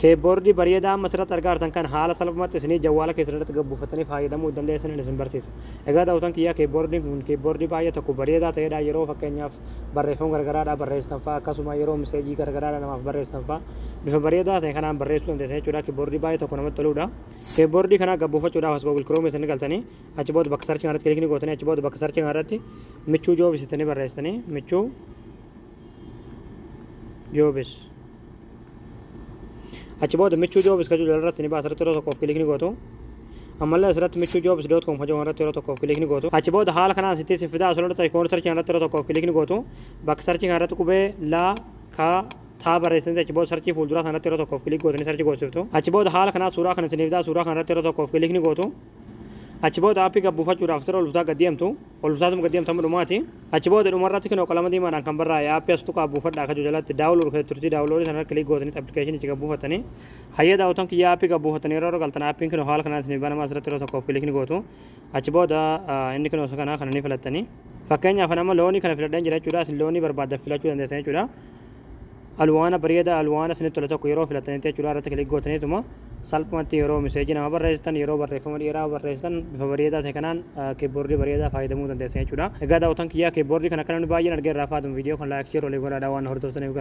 Keyboardii bareedaa amma asirratti argaa jirtan kan haala salphumatti isinii jawwaala keessan irratti gabbuufatanii fayyadamuu dandeessan isin barsiisa. Egaa daawwatan kiyyaa, keyboardiin kun keyboardii baay'ee tokko bareedaa ta'edha. Yeroo fakkeenyaaf barreeffama garagaraadhaa barreessitan fa'a, akkasuma yeroo messageii garagaraadhaa namaaf barreessitan fa'a, bifa bareedaa ta'e kanaan barreessuu dandeessan jechuudha. Keyboardii baay'ee tokko namatti toludha. Keyboardii kana gabbuufachuudhaaf as Google Chrome isin galtanii, achi booda bakka searchii kanarratti clickii gootanii, achi booda bakka searchii kanarratti Michuu Jobs jettanii barreessitanii, Michuu Jobs. Achi booda Michuu Jobs kan jedhu irratti ni baasa, irratti yeroo tokkoof clickii gootu. Ammallee asirratti michuujobs.com kan jedhamu irratti yeroo tokkoof clickii gootu. Achi booda haala kanaan sitti si fidaa. Asirratti icon searchii irratti yeroo tokkoof clickii gootu. Bakka searchii kanarratti qubee laa kaa taa barreessanii, achi booda searchii fuulduraa sanatti yeroo tokkoof click gootanii searchii goosiftu. Achi booda haala kanaa suuraa kana isiniif fidaa. Suuraa kanarratti yeroo tokkoof clickii gootu. Achi booda appii gabbuufachuudhaaf sirra ol butaa gad deemtu, ol butaatuma gad deemtu amma dhumaati. Achi booda dhumarratti kinoo qalama diimaadhaan kan barraa'e appii as tuqaa buufadhaa kan jalatti download kan turtii, downloadii sanarra click gootanii appilikeeshinichi gabbuufatanii. Hayyee daawwatan kiyyaa, appii gabbuufatanii yeroo galtan appiin kinoo haala kanaan isiniif banamaa, asirratti yeroo tokkoof click gootu. Achi booda inni kinoo kanaa kana ni filattanii. Fakkeenyaaf nama loonii kana filadheen jira jechuudha. Isin loonii barbaaddan filachuu dandeessan jechuudha. Alwaana bareeda, alwaana isinitti tole tokko yeroo filattanitti jechuudha, irratti click gootaniituma salphumatti yeroo messageii nama barreessitan, yeroo barreeffama dheeraa barreessitan, bifa bareedaa ta'e kanaan keyboardii bareedaa fayyadamuu dandeessan jechuudha. Egaa daawwatan kiyyaa, keyboardii kana akka namni baay'een argee irraa faatu viidiyoo kan like, share olii godhaadhaa. Waan hordoftaniif galata.